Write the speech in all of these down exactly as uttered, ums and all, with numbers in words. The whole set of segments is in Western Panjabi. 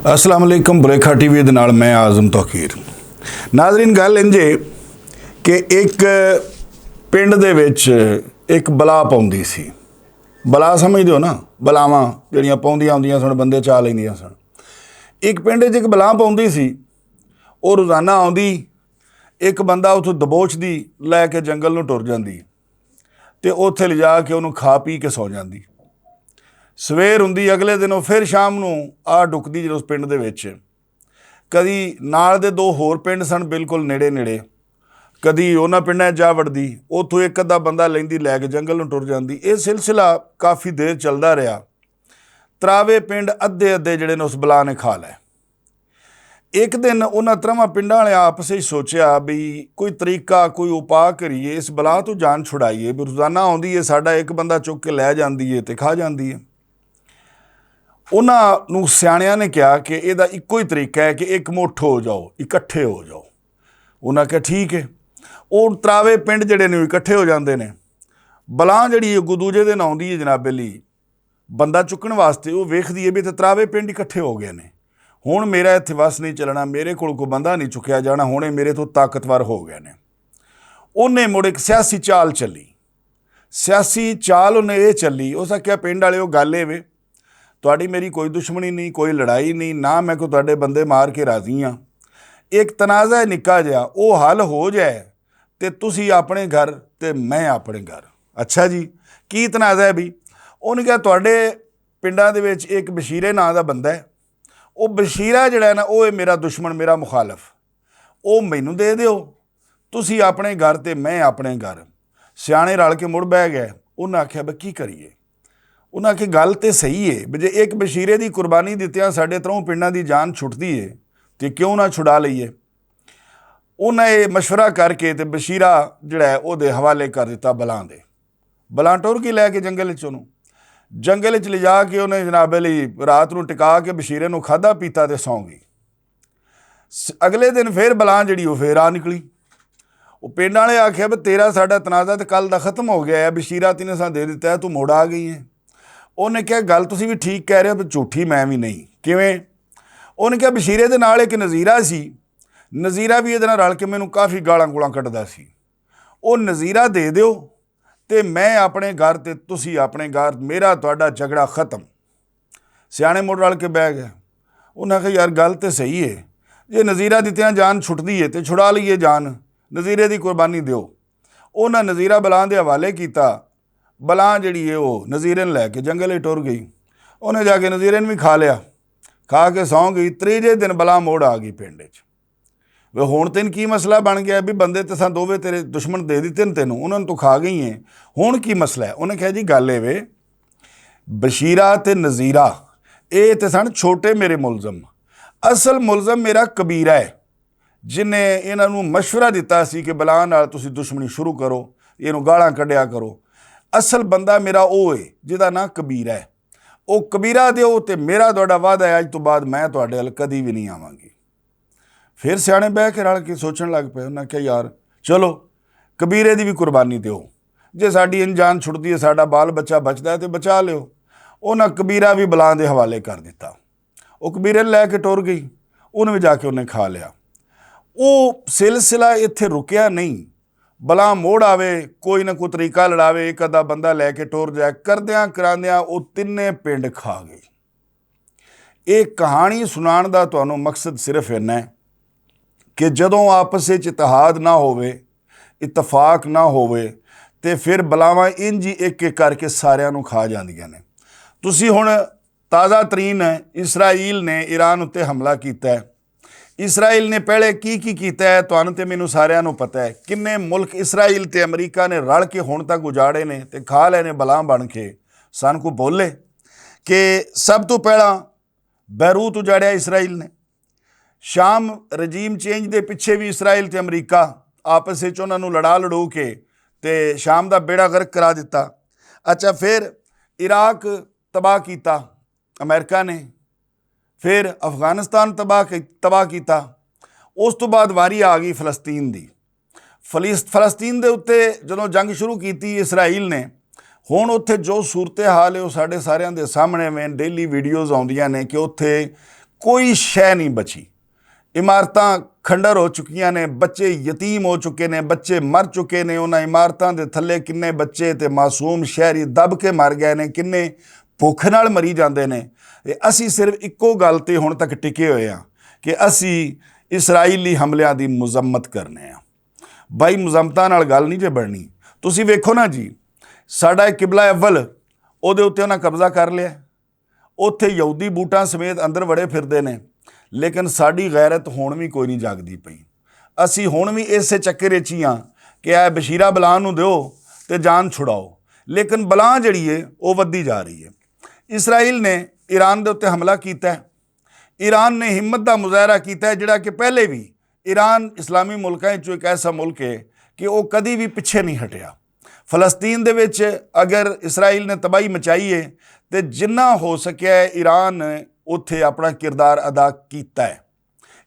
السلام علیکم، بریکھا ٹی وی دے نال میں اعظم توقیر۔ ناظرین، گل انجے کہ ایک پنڈ دے وچ ایک بلا پاؤندی سی۔ بلا سمجھ دیو نا، بلاواں جڑیاں پاؤندیاں ہوندیاں سن، بندے چا لیندیاں سن۔ ایک پنڈ وچ ایک بلا پاؤندی سی، او روزانہ آوندی، ایک بندہ اتھوں دبوچ دی لے کے جنگل نوں ٹر جاندی تے اوتھے لجا کے انہوں کھا پی کے سو جاندی۔ سویر ہوندی، اگلے دن او فیر شام نوں آ ڈکدی جدوں اس پنڈ دے وچ۔ کدی نال دے دو ہور پنڈ سن بالکل نیڑے نیڑے، کدی انہاں پنڈاں جا وڑدی، اوتھوں ایک ادھا بندہ لیندی لے کے جنگل نوں ٹر جاندی۔ اے سلسلہ کافی دیر چلدا رہیا۔ تراوے پنڈ ادھے ادھے جڑے نے اس بلا نے کھا لے۔ ایک دن انہاں ترواں پنڈاں والے آپس وچ سوچیا بھی کوئی طریقہ، کوئی اپا کریے، اس بلا تو جان چھڑائیے۔ بھی روزانہ آوندی ہے، ساڈا ایک بندہ چک کے لے جاندی ہے تے کھا جاندی ہے۔ انہاں نوں سیانیاں نے کہا کہ اے دا اکو ہی طریقہ ہے کہ ایک مٹھ ہو جاؤ، اکٹھے ہو جاؤ۔ انہاں کہا ٹھیک ہے۔ او تراوے پنڈ جڑے نے او اکٹھے ہو جاندے نے۔ بلاں جڑی اگو دوجے دن آوندی ہے جناب علی، بندہ چکن واسطے، او ویکھدی ہے بھی تے تراوے پنڈ اکٹھے ہو گئے نے۔ ہن میرا اتھے وس نہیں چلنا، میرے کول کوئی بندہ نہیں چکیا جانا، ہن اے میرے تو طاقتور ہو گئے نے۔ انہیں مڑ ایک سیاسی چال چلی۔ سیاسی چال انہیں اے چلی، اس آکھیا پنڈ والے او گل اے وے، تہاڈی میری کوئی دشمنی نہیں، کوئی لڑائی نہیں، نہ میں کوئی تہاڈے بندے مار کے راضی ہاں۔ ایک تنازعہ ہے نکا جہا، او حل ہو جائے تے تسی اپنے گھر تے میں اپنے گھر۔ اچھا جی، کی تنازعہ ہے بھی؟ انہیں کہا تہاڈے پنڈاں دے وچ ایک بشیرے ناں دا بندہ ہے، او بشیرہ جڑا ہے نا، او ہے میرا دشمن، میرا مخالف۔ او مینوں دے دیو، تسی اپنے گھر تے میں اپنے گھر۔ سیانے رل کے مڑ بہ گئے۔ انہاں آکھیا، "بے کی کریے؟" انہاں آکھیا، "گل تے صحیح ہے، بے جے ایک بشیرے دی قربانی دتیاں ساڈے تروں پنڈاں دی جان چھٹدی ہے، تے کیوں نہ چھڑا لئیے؟" انہاں اے مشورہ کر کے تے بشیرہ جڑا ہے، او دے حوالے کر دتا بلاں دے۔ بلاں ٹر گئی لے کے جنگل وچ انہوں۔ جنگل وچ لے جا کے انہیں جناب علی رات نوں ٹکا کے بشیرے نوں کھادا پیتا تے سو گئی۔ س-، اگلے دن فیر بلاں جڑی او فیر آ نکلی۔ او پنڈ والے آکھیا، "بے تیرا ساڈا تنازعہ تے کل دا ختم ہو گیا ہے، بشیرہ تینے سا دے دتا ہے، تو مڑ آ گئی ہے۔" انہیں کہا، "گل تسی بھی ٹھیک کہہ رہے ہو، تے جھوٹی میں بھی نہیں۔" کیویں؟ انہیں کہا، "بشیرے دے نال ایک نذیرہ سی، نذیرہ بھی ادھر رل کے مینوں کافی گالاں گولاں کٹدا سی۔ او نذیرہ دے دیو، تے میں اپنے گھر تے تسی اپنے گھر، میرا تہاڈا جھگڑا ختم۔" سیانے مڑ رل کے بہ گئے۔ انہاں کہا، "یار، گل تے صحیح ہے، جے نذیرہ دتیاں جان چھٹدی ہے تے چھڑا لئیے جان، نذیرے دی قربانی دیو۔" انہاں نذیرہ بلاں دے حوالے کیتا۔ بلاں جڑی ہے، او نذیرن لے کے جنگل وچ ٹر گئی۔ انہیں جا کے نذیرن بھی کھا لیا، کھا کے سو گئی۔ تریجے دن بلاں موڑ آ گئی پنڈ وچ۔ وے ہن تین کی مسئلہ بن گیا؟ بھی بندے تے ساں دووے تیرے دشمن دے دتے نے تینوں، انہاں نوں تو کھا گئی ہیں، ہن کی مسئلہ ہے؟ انہاں کہا، "جی، گل اے وے، بشیرہ تے نذیرہ، اے تے سن چھوٹے میرے ملزم، اصل ملزم میرا کبیرہ ہے، جنہیں انہاں نوں مشورہ دتا سی کہ بلا نال تسی دشمنی شروع کرو، اینوں گالاں کڈیا کرو۔ اصل بندہ میرا او ہے جدا ناں کبیرہ ہے۔ او کبیرہ دیو تے میرا تہاڈا وعدہ ہے، اج تو بعد میں تہاڈے ال کدی بھی نہیں آواں گی۔" پھر سیانے بہ کے رل کے سوچن لگ پئے۔ انہاں کہا، "یار، چلو، کبیرے دی بھی قربانی دیو۔ جے ساڈی انجان چھٹدی ہے، ساڈا بال بچہ بچدا ہے تے بچا لیو۔" انہاں کبیرہ بھی بلاں دے حوالے کر دتا۔ او کبیرے لے کے ٹر گئی، انہوں بھی جا کے انہیں کھا لیا۔ او سلسلہ ایتھے رکیا نہیں۔ بلاں موڑ آوے، کوئی نہ کوئی طریقہ لڑاوے، ایک ادھا بندہ لے کے ٹر جائے، کردیاں کراندیاں او تینے پنڈ کھا گئی۔ ایک کہانی سنان دا تہانوں مقصد صرف اینا ہے کہ جدوں آپس وچ اتحاد نہ ہووے، اتفاق نہ ہووے، تے پھر بلاواں انج ہی ایک ایک کر کے ساریاں نوں کھا جاندیاں نے۔ تسی ہن تازہ ترین ہے، اسرائیل نے ایران اُتے حملہ کیتا ہے۔ اسرائیل نے پہلے کی کی کیتا ہے، تہانوں تے مینوں ساریاں نوں پتہ ہے، کنے ملک اسرائیل تے امریکہ نے رل کے ہن تک اجاڑے نے تے کھا لے نے بلاں بن کے۔ سان کو بولے کہ سب تو پہلا بیروت اجاڑیا اسرائیل نے۔ شام رجیم چینج دے پچھے بھی اسرائیل تے امریکہ آپس وچ انہاں نوں لڑا لڑو کے تے شام دا بیڑا غرق کرا دتا۔ اچھا، پھر عراق تباہ کیتا امریکہ نے، پھر افغانستان تباہ کی-، تباہ کیتا۔ اس تو بعد واری آ گئی فلسطین دی۔ فلس-، فلسطین دے اُتے جدوں جنگ شروع کیتی اسرائیل نے، ہن اُتھے جو صورتحال ہے، او ساڈے ساریاں دے سامنے ویں ڈیلی ویڈیوز آوندیاں نے کہ اُتھے کوئی شے نہیں بچی۔ عمارتاں کھنڈر ہو چکیاں نے، بچے یتیم ہو چکے نے، بچے مر چکے نے۔ انہاں عمارتاں دے تھلے کنے بچے تے معصوم شہری دب کے مر گئے نے، کنے بھوک نال مری جاندے نے۔ تے اسی صرف اکو گل تے ہن تک ٹکے ہوئے ہاں کہ اسی اسرائیلی حملیاں دی مذمت کرنے ہاں۔ بھائی، مذمتاں نال گل نہیں جے بننی۔ تسی ویکھو نا جی، ساڈا ایک قبلہ اول، او دے اتے انہاں قبضہ کر لیا۔ اوتھے یہودی بوٹاں سمیت اندر وڑے پھردے نے، لیکن ساڈی غیرت ہن وی کوئی نہیں جاگدی پئی۔ اسی ہن وی اسے چکر وچ ہی ہاں کہ اے بشیرہ بلاں نوں دیو تے جان چھڑاؤ، لیکن بلاں جڑی ہے، او ودی جا رہی ہے۔ اسرائیل نے ایران دے اتے حملہ کیتا ہے۔ ایران نے ہمت دا مظاہرہ کیتا ہے، جڑا کہ پہلے وی ایران اسلامی ملکاں وچوں ایک ایسا ملک ہے کہ وہ کدی بھی پچھے نہیں ہٹیا۔ فلسطین دے وچ اگر اسرائیل نے تباہی مچائی ہے، تے جنہ ہو سکیا ہے ایران نے اتھے اپنا کردار ادا کیتا ہے۔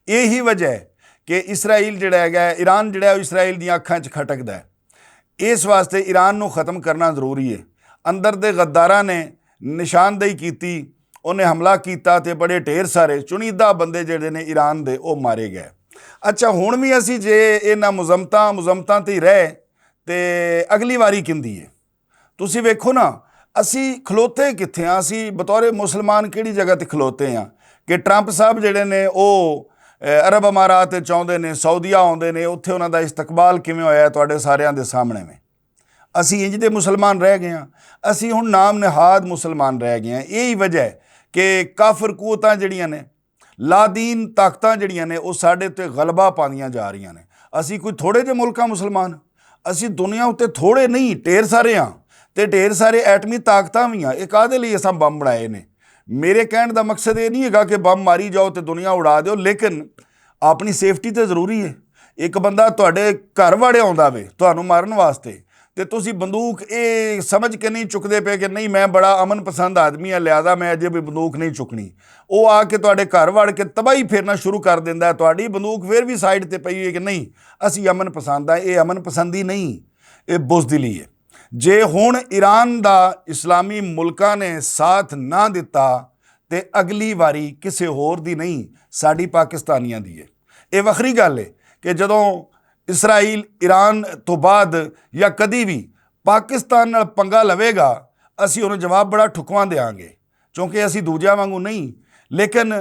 یہی وجہ ہے کہ اسرائیل جڑا ہے، ایران جڑا ہے، اسرائیل دیاں اکھاں وچ کھٹکدا ہے۔ اس واسطے ایران نوں ختم کرنا ضروری ہے۔ اندر دے غداراں نے نشاندہی کیتی، انہیں حملہ کیتا تے بڑے ڈھیر سارے چنیدہ بندے جڑے نے ایران دے، او مارے گئے۔ اچھا، ہن وی اسی جے انہاں مذمتاں، مذمتاں تے ہی رہ، تے اگلی واری کیندی ہے؟ تسی ویکھو نا، اسی کھلوتے کتھے ہاں؟ اسی بطور مسلمان کیڑی جگہ تے کھلوتے ہاں کہ ٹرمپ صاحب جڑے نے، او، اے، عرب امارات وچ آوندے نے، سعودیہ آوندے نے، اتھے انہاں دا استقبال کیویں ہویا ہے تہاڈے ساریاں دے سامنے میں؟ اسی انج دے مسلمان رہ گئے ہاں۔ اسی ہن نام نہاد مسلمان رہ گئے ہاں۔ یہی وجہ ہے کہ کافر قوتاں جڑیاں نے، لادین طاقتاں جڑیاں نے، او ساڈے تے غلبہ پاندیاں جا رہیاں نے۔ اسی کوئی تھوڑے جے ملکاں مسلمان، اسی دنیا اُتے تھوڑے نہیں، ڈھیر سارے ہاں۔ تے ڈھیر سارے ایٹمی طاقتاں وی ہاں۔ اے کادے لئی اساں بم بنائے نے؟ میرے کہن دا مقصد اے نہیں ہے کہ بم ماری جاؤ تے دنیا اڑا دیو، لیکن اپنی سیفٹی تے ضروری ہے۔ ایک بندہ تہاڈے گھر واڑے آندا وے تہانوں مارن واسطے، تے تسی بندوق اے سمجھ کے نہیں چکدے پے کہ نہیں، میں بڑا امن پسند آدمی ہاں، لہذا میں اجے بھی بندوق نہیں چکنی۔ او آ کے تہاڈے گھر وڑ کے تباہی پھیرنا شروع کر دیندا ہے۔ تہاڈی بندوق پھر بھی سائیڈ تے پئی ہوئی ہے کہ نہیں، اسی امن پسند آ، اے امن پسندی نہیں، اے بزدلی ہے۔ جے ہن ایران دا اسلامی ملکاں نے ساتھ نہ دتا، تے اگلی واری کسے ہور دی نہیں، ساڈی پاکستانیاں دی ہے۔ اے وکھری گل ہے کہ جدوں اسرائیل ایران تو بعد یا کدی بھی پاکستان نال پنگا لوے گا، اسی انہوں جواب بڑا ٹھکواں دیاں گے، کیونکہ اسی دوجیاں وانگوں نہیں۔ لیکن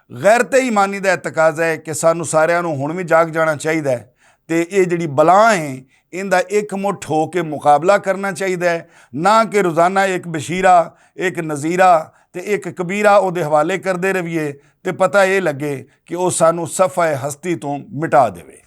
غیرت ایمانی دا تقاضا ہے کہ سانوں ساریاں نوں ہن وی جاگ جانا چاہیدا ہے۔ تے اے جڑی بلا ہیں، ان دا ایک مٹھ ہو کے مقابلہ کرنا چاہیدا ہے، نہ کہ روزانہ ایک بشیرہ، ایک نذیرہ تے ایک کبیرہ او دے حوالے کردے رہیے تے پتہ اے لگے کہ او سانوں صفحہ ہستی تو مٹا دیوے۔